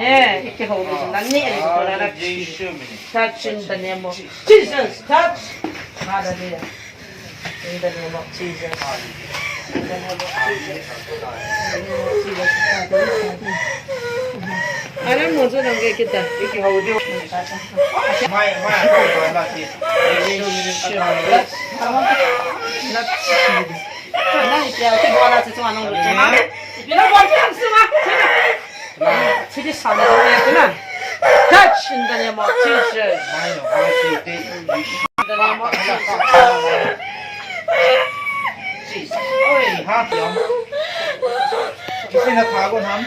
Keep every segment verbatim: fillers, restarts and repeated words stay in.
Eh, ikihou le jin na ne le ko la na. Touch in the name of Jesus. Touch. Hallelujah. In the name of Jesus. In the name of Jesus. Ara mo jo dang ke kita. Ikihou de. Mai, mai, ko la ti. Touch. Touch. Touch. Touch in the name of Jesus. In the name of Jesus. Oi, ha, yum. Ipi na tha gon ham?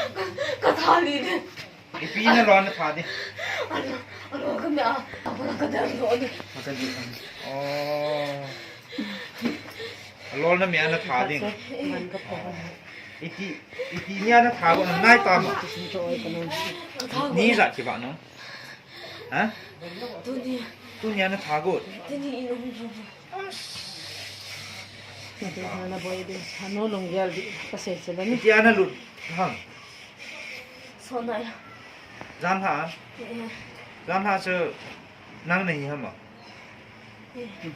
Ka tha li de. Ipi na lo na tha de. Alo, alo, ka me a, ka ko ka da lo de. Oh. Alol na mi ana tha ding. Iti, iti ni ana tha gon nai ta ma. Ni ja ki ba no. Ha? Tuni. Tuni ana tha gon. Tuni in um jo. Nati na boi de. Hanu lung yal di. Ka se se la ni. Iti ana lut. Ha. So na ya. Jan ha. Eh. Jan ha se nang nei ha ma.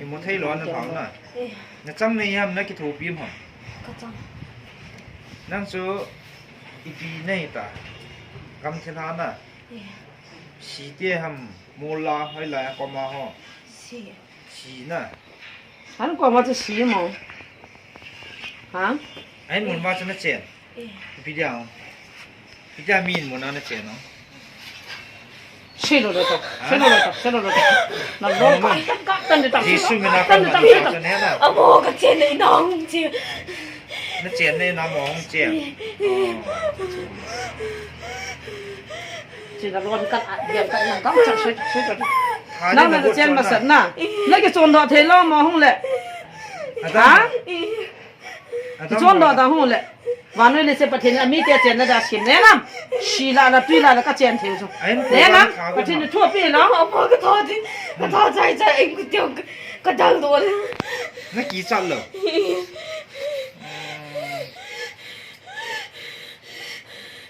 Imu thei lou na thau na. Eh. Na chang nei ham na kithopi ham. Ka chang. Nang chu ipi nei ta. Gam thil ha na. Eh. Si te ham mol la hoi la ko ma ho. Si. Si na. An ko ma chu si mo. Ha? Ai mun ma chu na chen. Eh. Ipi dia. Ipi dia min mo na na chen no. Selo lo to, selo lo to, selo lo to. Na lo ka, ka, ka, tan de tam. Jesu min a tan de tam, tan de tam. Amo ka chen nei na hung che. Na chen nei na mo hung che. Che na lo ka, ya ka na ka cha se se to. Na na chen ma sat na. Na ke chon do thei lo mo hung le. Ha? Chon do da hung le. Vannoi leiset Pathen in amite chenna dia sem. Nenam. Si la la, tui la la, ka chen thei chu. Nenam. Pathen in thu ape lou. Ama ka tha ding. Ka tha chai chai, ei ku teu ka, ka dal do le. Na kichat lou.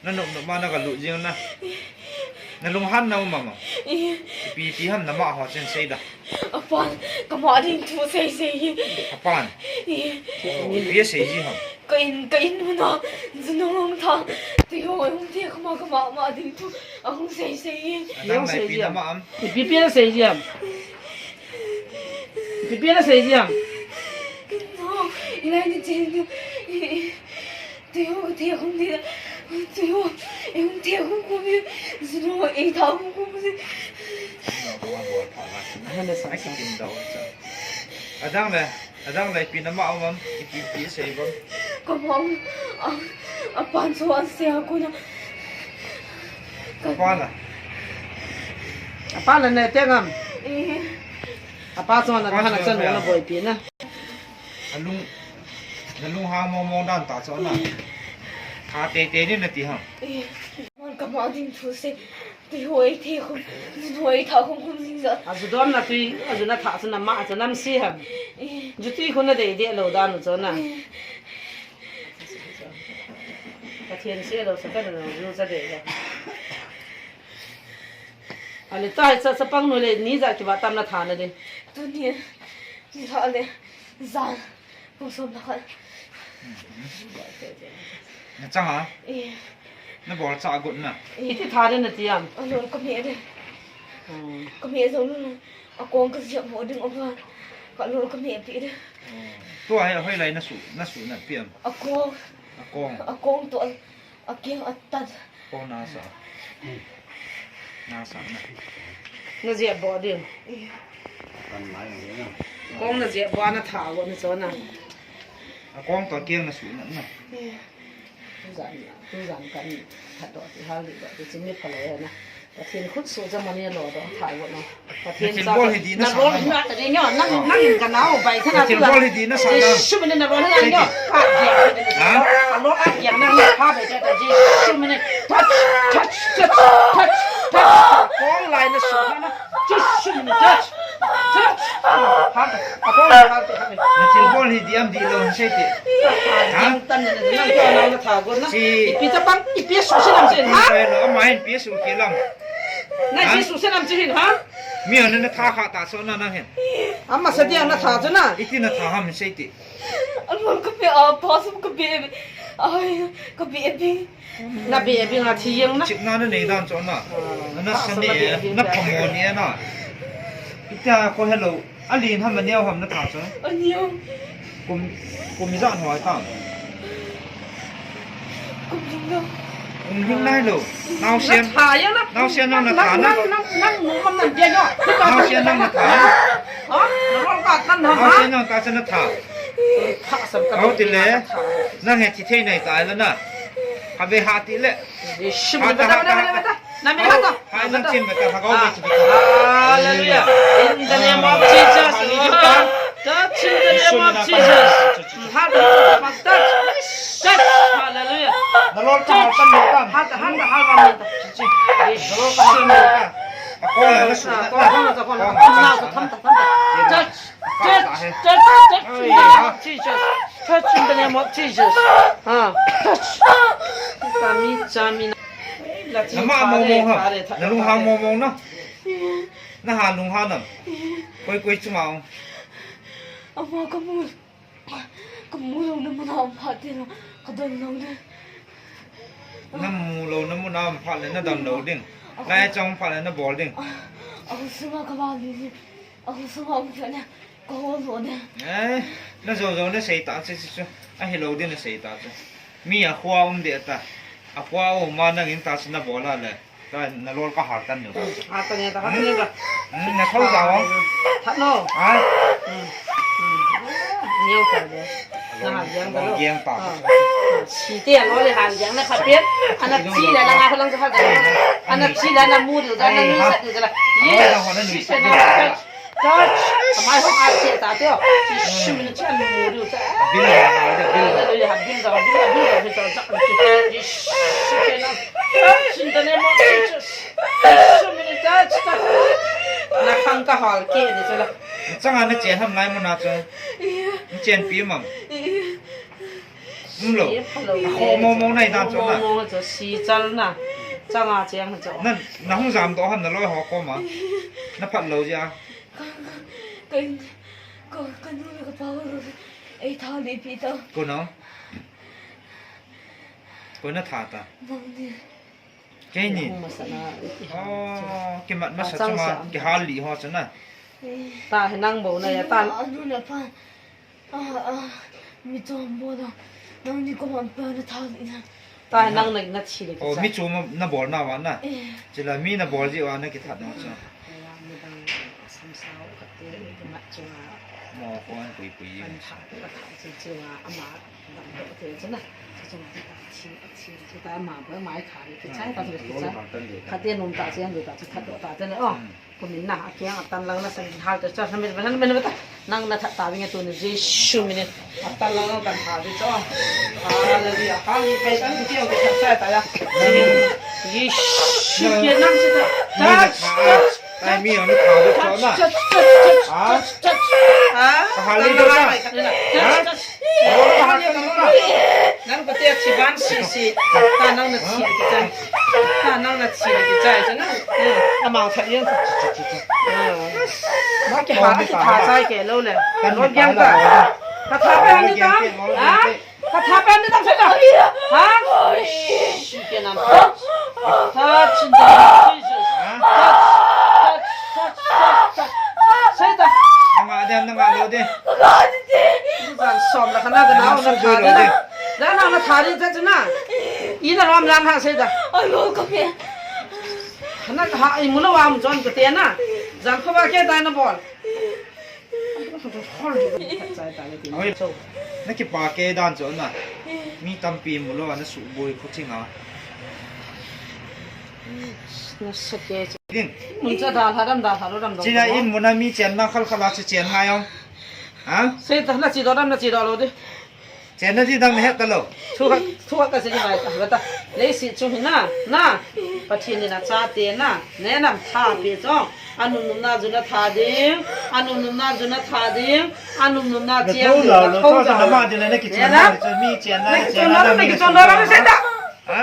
Na nop nop ma na ka lut jing na. Na lunghan na um mama. Ipi ipi ham na ma ho chen sei da. Apan, ka ma ding thu sei sei hi. Apan. Eh. Ipi asei ji ham? Ka in, ka in muna, junung hung tha. Tui ho hung thei kama kama ma ding thu ahung sei sei hi. Adang lai pi na ma am? Ipi pi asei ji ham? Ipi pi asei ji ham? Ka in ho, ilai ni chen. Tui ho ka thei khum ni. Tui ho, ei hung thei khum khum ni. Junung ho ei tha khum khum ni. Adang le, adang le, ipi na ma um am, ipi, ipi sei bam. Ka ma um, a, apan chu an sei a kona. Apan la. Apan la ne te ngam. Eh. Apa chu na, apa hana chu chan na boipi na. Alung, nalung hang mong mong dan ta chu na. Tha tei tei ni nati ham. Eh, mon ka ma ding thu sei. Tui ho ei thei khum, tui ho ei tha khum khum jing ja. Aju don na tui, aju na tha chu na ma chu nam si ham. Eh. Ju tui khu na dei dei lou dan chu na. Eh. Pathen se lou sa ka na ju sa dei ja. Ale ta hai sa, sa pang nu le ni ja ki ba tam na tha na ding. Tuni, ni tha le, jan, pung som na khat. Na chang a? Eh. Na bol cha got na. Eh. Iti tha de na ti am? Alol ka me de. Hmm. Ka me jong lu. Akong ka jep mo ding ova. Ka lol ka me pi de. Oh. Tua hi hoi lai na su, na su na pi am? Akong. Akong. Akong to. Akeng atan. Kong na sa. Na sa na. Na jep bo ding. Eh. Kong na jep bo na tha bo na chu na. Akong to akeng na su na na. Eh. Tu jan, tu jan kan tha to ti hal di to ti chimi pha lo na. Pathen khut su ja mani lo do thai wo no. Pathen sa. Na thilbol hi di na sa na. Na rol hi na ta di nyo, nang, nang in ka nau bai tha na. Na thilbol hi di na sa na. Jesu min na rol hi na nyo. Ka dia. Ha? Ka lo ka dia na na ka bai ta ta Jesu min. Touch, touch, touch, touch, touch. Kong lai na su na. Jesu min touch. Touch. Ha ta. Kong lai ha ta. Na thilbol Ni diam di lo sei ti. Ha? Tan ni na nang ko na na tha go na. Si. Ipi ta pang, ipi su se nam se ha? Ipi lo, ama hin pi su ke lam. Na ipi su se nam se hin ha? Mi ana na tha kha ta so na nang hin. Ama sa dia na tha chu na. Iti na tha ham sei ti. Alol ka pe a pa sum ka pe. Ai, ka pe pe. Na be, be nga thi jeng na. Chipna na nei dan chu na. Ah, na sa sa ne, na be, be. Na phamo ne na. Ita ko hello. A lin ham a neo ham na tha chu. A neo. Kum, kum ijat ho ta. Kum jing lo. Kum jing nai lo. Naosen. Na tha jeng na. Naosen nang na tha na. Nang, nang, nang, nang, nang, nang, nang, Naosen nang na tha na. Ha? Na rol ka tan na ha? Naosen nang ta chu na tha. Tha sam ka. Au ti le. Nang he thi thei nai ta la na. Ka be ha ti le. Sim ha ta, ha ta, ha ta. Na me ha ta. Hai nang chin bata, ha kau be chin bata. Hallelujah. In the name of Jesus. Hallelujah. Touch in the name of Jesus. Ha ta, ha ta, touch. Touch. Hallelujah. Na lol ka ha tan me tan. Ha ta, ha ta, ha ta. Na lol ka ha tan me tan. A ko la na su. Ah, ko la na, ko la na. Tham ta, tham ta. Touch. Touch, touch, touch in the name of Jesus. Touch in the name of Jesus. Ah, touch. Chami, chami. Na ma mo mo ha. Na lung ha mo mo na. Na ha lung ha na. Koi koi chunga. Ama ka mu. Ka mu lo na mun a um phat te lo. Ka don lo na. Na mu lo na mun a um phat le na don lo ding. Lai chong phat le na bol ding. A, a sunga ka ba ni. A sunga um phat na. Ka hol lo na. Eh, na zo zo na sei ta chu chu chu. A hi lo din na sei ta chu. Mi a khua um de ta. A khua um ma nang in ta chu na bol a le. Ka na lol ka har tan nyo. Har tan nyo, har tan nyo. Hmm, na thau ta ho. That no. Ha? Hmm. Hmm. Nyo ta de. Na har yang ta lo. Yang ta. Ah. Si te lo le har yang na khat pe. Ana chi la na nga khalang sa har. Ana chi la na mu du da na nu sa du da la. Yes. Si se na. Touch. Amai hong a che ta teo. Jisu min chan mu mu riu cha. Bil ya, bil. Hallelujah. Bil da, bil da, bil da, bil da, bil da. Jisu ke na. Touch in the name of Jesus. Jisu min touch ta. Na khang ka hal ke ni cha la. Changa na chen ham lai mo na cha. Na chen pi mam. Um lo. Kho mo mo nai dan cha na. Mo mo cha si chal na. Changa cheng cha. Na, na hung jam do ham na loi ho ko ma. Na phat lo ja. Ka, ka, ka, ka, ka nu le ka pa ho lo. Ei tha le pi ta. Ko no? Ko na tha ta? Nang ni. Kei ni. Nang masa na, i ti ha. Oh, kimat masa chunga, kihal li ho chana. Eh. Ta hi nang bo na ya ta. Anu le pa. Ah, ah, mi chom bol a. Nang ni ko man pa na tha ni na. Ta nang na, na thi le. Oh, kicha. Mi chom na bol na va na. Eh. Chila mi na bol ji va na kithat na cha. Mo ko an pui pui. An tha, ka tha chi chi va ama dam to te chana. Chi chunga ta thi, thi, thi ta ma ba mai kha le kicha ta le kicha. Kha te nom ta chen ta chi that do ta te ne. Oh. Hmm. Kumin na, a kiang a tan lang na sa min hal ta, cha, sa min, min, min, min, ta. Nang na that ta, vinge tu ni, Jisu min. A tan lang na tan ha, di, cha. Hallelujah. Hallelujah. Kai tan, ki, ki, ki, cha, cha, ya. Jisu, ki, nang si ta. Touch, touch, touch. Ai, mi ang ni pa, cha, na. Touch, touch, touch, touch, touch. Ah? Hallelujah. Touch, touch. Nang kati a chiban sisi, ta nang na chi kichai. Ta nang na chi kichai, cha na. Ama tha yang. Ma ki ha, ki tha chai ke lo le. Lo yang ta. Ka tha pe ni ta. Ha? Ka tha pe ni ta, cha na. Ha? Shi ke nam. Touch in the name of Jesus. Touch, touch, touch, touch, touch. Sei ta. Nang a dem, nang a lo de. Zan som la kana ga nau na tha de na. Da nau na tha de cha na. I na ram ram ha sei ta. Alo ka pe. Kana ha i mu na wa mu chon ka te na. Zan kho ba ke ta na bol. Oi. Na kipa ke dan chu na. Mi tampi mu lo na su boi khu chinga. Na sa ke. Din. Mun cha da ha ram da ha lo ram do. China in mu na mi chen na khal khala chu chen na yong. Ha? Sei ta na chi do ram na chi do lo de. Chenna di dang nahet talou. Thu khat, thu khat kasei ngai ta, kata. Leiset chung hi na, na. Pathen in achate na, neh nam tha pe chu. Anum num na jun atha ding, anum num na jun atha ding, anum num na chiang ding, na tho jao. Na ma di le na kichon na, mi chenna, na kichon na, na kichon na, na sei ta. Ha?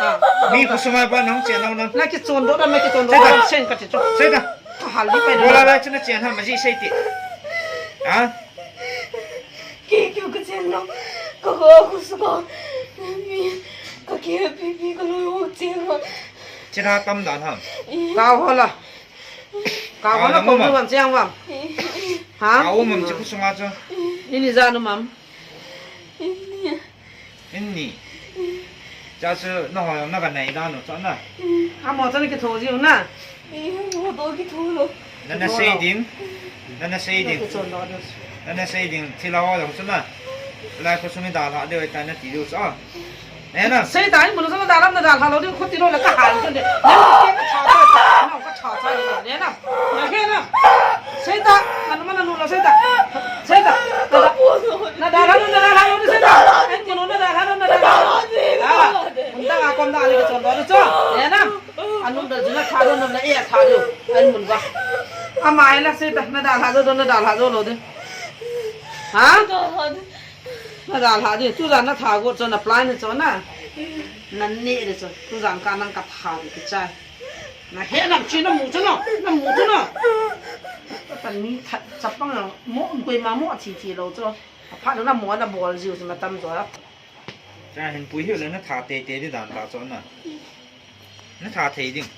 Ha. Mi khosung a ba nang chenna na. Na kichon do, na kichon do, sei ta. Sen kati chu. Sei ta. Hal di pai na. Bola la chu na chenna ma ji sei ti. Ha? Kei keu kachenna, ka, ka, ka, ka, mi, ka keu pipi, ka loi ho chenna. Chenna tam dan ham? Ka ho la. Ka ho la, ka ho la, um mam chang vam. Ha? Ka ho mam chu khosung a chu. Ini ja nu mam. Ini. Cha chu na ho na ka nei dan u chu na. Amo chu na kitho jiu na. Amo to kitho lou. Na na sei ding. Na na sei ding. Na na sei ding. Thil ho dang chu na. Lai khosung mi dalha diu ta na ti diu chu. Ne na. Sei ta, mun chu na dalha, na dalha lou diu, khuti lou la ka hal chu ne. Na ka cha cha. Na ka cha cha ne na. Na he na. Sei ta. Na ma na nu lou sei ta. Sei ta. Na dalha lou, na dalha lou sei ta. An ko na dalha lou, na dalha lou. Ah. Unda nga kom da ale ke chon do cho. Ne na. Anum da juna tha do na e tha do. An mun ba. Amai la sei ta na dalha do na dalha do lou de. Ha? Na dalha de. Tu da na tha go cho na plan cho na. Na ne de cho. Tu da ka nang ka tha de ki chai. Na he nam chi na mu cho na. Na mu cho na. Ka tan mi tha chapang na mo koi ma mo thi thi lou cho. Apha na mo na bol jiu cho na tam cho la. Cha hin pui hiu le na tha tei tei di dan ta cho na. Na tha thei ding.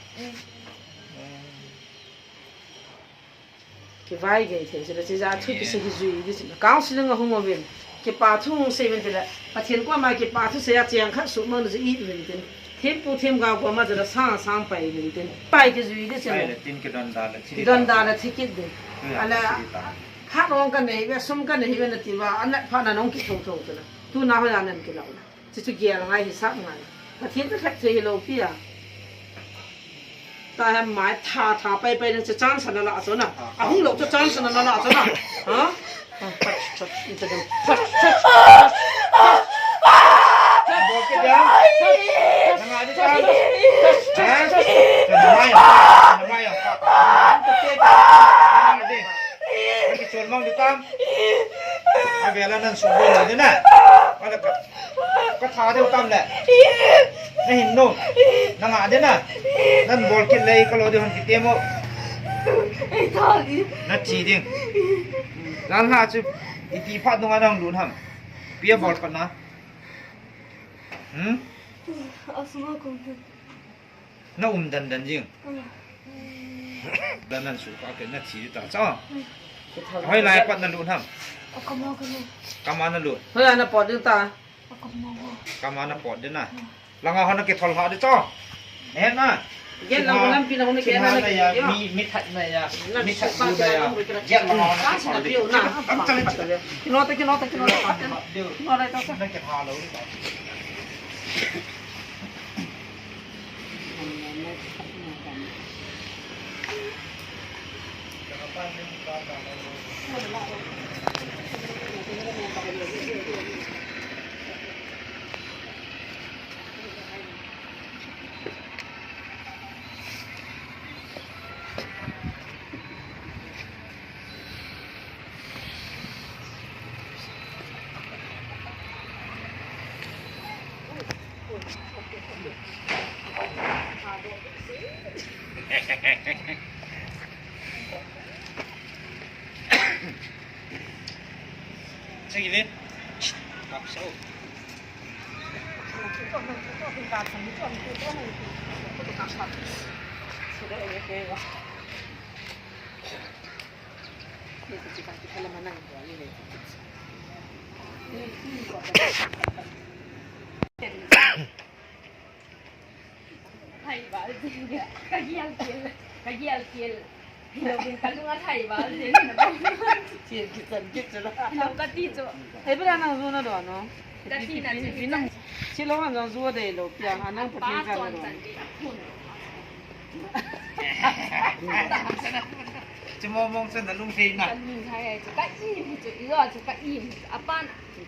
Kivai gei thei sila chi ja thu kisei kijui di sila. Counseling a hung uvin. Kipa thu hung sei uvin tila. Pathen koma kipa thu sei a cheng khat sumang di i uvin tin. Thempu themgao koma jala sang sang pai uvin tin. Pai kijui di sila. Pai le tin kidon da le thi. Kidon da le thi kit di. Ala. Phat ong ka nei ve, sum ka nei ve na ti va, anat phat na nong kitho tho tila. Tuna ho ya nan kilau na. Chu chu gel ngai hi sap ngai. Pathen chu khat thei hi lou pi a. Ta hem mai tha tha pai pai nang chu chance na la chu na. A hung lou chu chance na la chu na. Ha? Bol kit dia. Nanga di ta. Ha? Namai. Namai. Nanga di. Nang kichol mang di ta. Avela nan sung bol di na. Wala ka. Ka tha deu tam le. Na hin nom. Na nga de na. Nan bol kit le ka lo de hon kit mo. Ei tha di. Na chi ding. Lan ha chu iti phat nung anang lun ham. Pia bol pat na. Hmm? Asma ko. Na um dan dan jing. Dan nan su ka ke na thi ta cha. Hoi lai pat na lut ham. Kama ka lu. Kama na lut. Hoi ana pot ding ta. Kama ka lu. Kama na pot ding na. Langa hon na ke thol ha de cha. Eh na. Gen la lam pi na hon ke na na ya. Mi mi that na ya. Mi that na ya. Gen la hon na ke thol de. Kino ta kino ta kino ta. Kino ta ta. Na ke ha lo. Sige din. Kapso. Thai val jing, ka gial kil, ka gial kil. Hilou vin ka lung a thai val jing. Thil kisan kit chu la. Hilou ka ti chu. Ei, bela nang zu na do no. Ka ti na chu. Vin nang. Chilou han jong zu dei lou pia, ha nang pa tin ka do. Chu momong chu nalung thei na. Kalung thei chu ka im chu, i lo chu ka im chu. Apan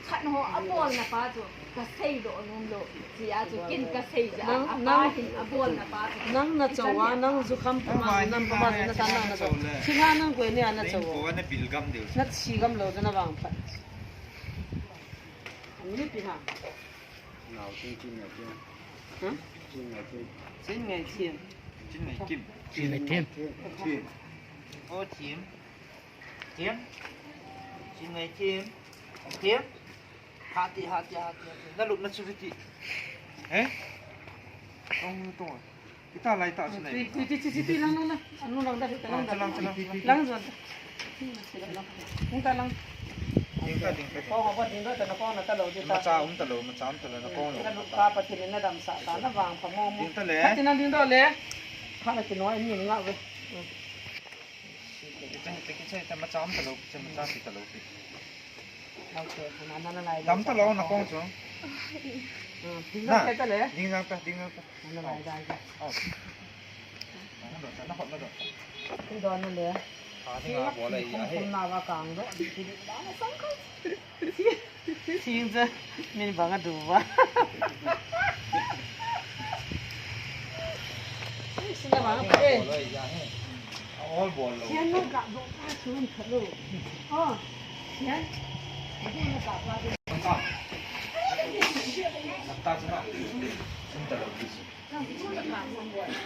khat ho abolna pa chu ka seidoh nom lou. Chia chu kin ka sei ja. Nang, apa nang, hin abolna pa chu. Nang na chou a, nang jukham puma, nang puma na sa nang na chou. Thilha nang koi ni a na chou. Ko na bil gam deu. Na si gam lou chu na vang phat. Ani pi ha. Nau chin chin ngai chin. Hah? Chin ngai chin. Chin ngai chin. Chin ngai kim. Chin ngai kim. Chin. O chin. Chin. Chin ngai chin. Chin. Hati, hati, hati, hati. Na lup na chu viti. Eh? Ong tu. Ita lai ta chu nai. Ti, ti, ti, ti, ti, lang, lang, lang. Anu lang da, lang da. Lang, lang, lang. Lang, lang. Hung ta lang. Ding ta, ding ta, ding ta. Ko, ko, ding ta, na ko, na ta lo, ding ta. Macha um ta lo, macha um ta lo, na ko lo. Na lu ka pa ti na dam sa ta, na vang pa mo mo. Ding ta le. Ka ti na ding do le. Ka na ti no, ni nga ve. Ita, ita, ita, ita, macha um ta lo, ita, macha ti ta lo. Dam ta lo na kong chu. Na. Ding jang ta, ding jang ta. Na lai dai. Au. Na hot na do. Ti do na le. Ha, ni nga bo le ya he. Kum na wa kang do. Ti di ba na sang ko. Ti ja. Min ba nga du ba. Ti na ba nga pa e. Bo le ya he. All bol lo. Sian na ka do ka chun kha lo. Oh, sian. Adu na ka pa de. Nonta. Nonta chuna. Nonta lo bisu.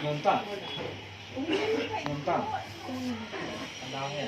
Nonta. Nonta. Ana he.